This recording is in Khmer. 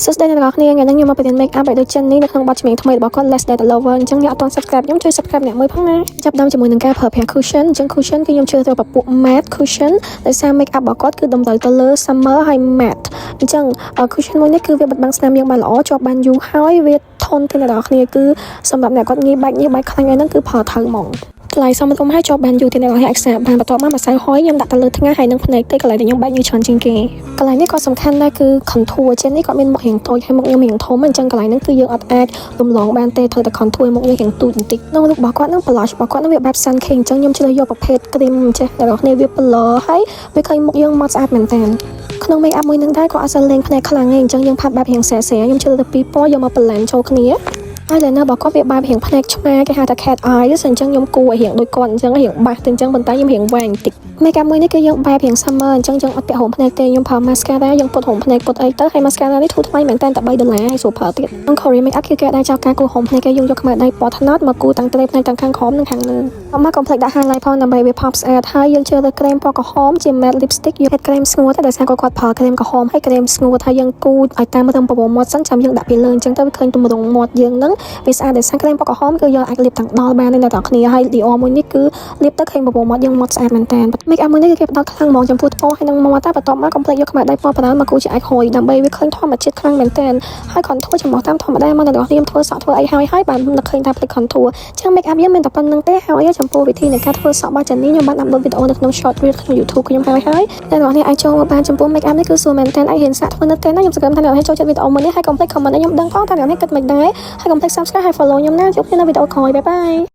សួស្តីអ្នកទាំងអស់គ្នាថ្ងៃនេះខ្ញុំមកបង្រៀន make up ឲ្យដូចចិននេះនៅក្នុងបទចម្រៀងថ្មីរបស់គាត់ Less Than a Lover អញ្ចឹងអ្នកអត់ទាន់ subscribe ខ្ញុំជួយ subscribe អ្នកមួយផងណាចាប់ដើមជាមួយនឹងការប្រើប្រាស់ cushion អញ្ចឹង cushion គឺខ្ញុំជ្រើសរើសពពួក matte cushion ដោយសារ make up របស់គាត់គឺតម្រូវទៅលើ summer ហើយ matte អញ្ចឹង cushion មួយនេះគឺវាបិទបាំងស្នាមយើងបានល្អជាប់បានយូរហើយវាធន់ទេអ្នកទាំងអស់គ្នាគឺសម្រាប់អ្នកគាត់ងាយបែកញើសបែកខ្លាញ់អីហ្នឹងគឺប្រើត្រូវហ្មងថ្លៃសមរម្យហើយជាប់បានយូរទៀតអ្នកនរអាចសាកបានបន្ទាប់មកម្សៅហុយខ្ញុំដាក់ទៅលើថ្ងាសហើយនឹងភ្នែកទេកន្លែងដែលខ្ញុំបែកញើសច្រើនជាងគេកន្លែងនេះក៏សំខាន់ដែរគឺ contour ជាងនេះគាត់មានមុខរាងតូចហើយមុខខ្ញុំរាងធំអញ្ចឹងកន្លែងហ្នឹងគឺយើងអត់អាចរំលងបានទេត្រូវតែ contour មុខយើងរាងទូចបន្តិចក្នុងរូបរបស់គាត់ហ្នឹង blush របស់គាត់ហ្នឹងវាបែប sun king អញ្ចឹងខ្ញុំជ្រើសយកប្រភេទ cream ចេះអ្នកនរគ្នាវា blur ហើយវាឃើញមុខយើងមកស្អាតមែនតើក្នុង make up មួយហ្នឹងដែរក៏អត់សូវលេងភ្នែកខ្លាំងទេអញ្ចឹងយើងផាត់បែបរាងស្រាលៗខ្ញុំជ្រើសរើសពីរពណ៌យកមក blend ចូលគ្នាហើយ liner របស់គាត់វាបែបរាងភ្នែកឆ្មាគេហៅថា cat eyes អញ្ចឹងខ្ញុំគូឲ្យរាងដូចគាត់អញ្ចឹងរាងបាសទៅអញ្ចឹងប៉ុន្តែខ្ញុំរាងវែងបន្តិច make up មួយនេះគឺយើងបែបរាង summer អញ្ចឹងយើងអត់ពាក់រោមភ្នែកទេខ្ញុំប្រើ mascara យើងពត់រោមភ្នែកពត់អីទៅហើយ mascara នេះធូរថ្លៃមែនតើតែ3ដុល្លារហើយស្រួលប្រើទៀតក្នុង Korean make up គឺគេដែរចោលការគូររោមភ្នែកគេយើងយកខ្មៅដៃពណ៌ត្នោតមកគូរទាំងត្រេភ្នែកទាំងខាងក្រោមនិងខាងលើអត់មកកុំភ្លេចដាក់ highlight ផងដើម្បីវា pop ស្អាតហើយយើងជ្រើសរើសក្រែមពណ៌ក្រហមជា matte lipstick យកក្រែមស្ងួតតែដោយសារគាត់ប្រើក្រែមក្រហមហើយក្រែមស្ងួតហើយយើងគូរឲ្យតាមរឹមបបោមាត់សិនចាំយើងដាក់ពីលើអញ្ចឹងទៅវាឃើញទម្រង់មាត់យើងហ្នឹងវាស្អាតដោយសារក្រែមពណ៌ក្រហមគឺយើងអាចលាបទាំងដល់បានទេអ្នកទាំងគ្នាហើយ Dior មួយនេះគឺលាបទៅឃើញបបោមាត់យើងមាត់ស្អាតមែនតើ make up មួយនេះគឺគេផ្ដោតខ្លាំងហ្មងចំពោះថ្មហើយនឹងមាត់តែបន្ទាប់មកកុំភ្លេចយកខ្មៅដៃពណ៌ប្រណមកគូជាអាចហុយដើម្បីវាឃើញធម្មជាតិខ្លាំងមែនតើហើយ contour ចំោះតាមធម្មតាមកអ្នកទាំងគ្នាធ្វើសក់ធ្វើអីហើយហើយបាននឹកឃើញថាភ្លេច contour ចឹង make up យើងមានតែប៉ុណ្្នឹងទេហើយចំពោះវិធីនៃការធ្វើសក់របស់ចានីខ្ញុំបាន upload វីដេអូនៅក្នុង short reel ក្នុង YouTube ខ្ញុំហើយហើយអ្នកទាំងគ្នាអាចចូលមកបានចំពោះ make up នេះគឺស្រួលមែនតើអាចរៀនសាកធ្វើនៅទេណាខ្ញុំសង្ឃឹមថាអ្នកទាំងគ្នាចូលចិត្តវីដេអូមួយនេះហើយកុំភ្លេច comment ឲ្យខ្ញុំដឹងផងថាអ្នកទាំងគ្នាគិតមិនដែរហើយកុំភ្លេច subscribe ហើយ follow ខ្ញុំណាជួបគ្នានៅវីដេអូក្រោយ bye bye.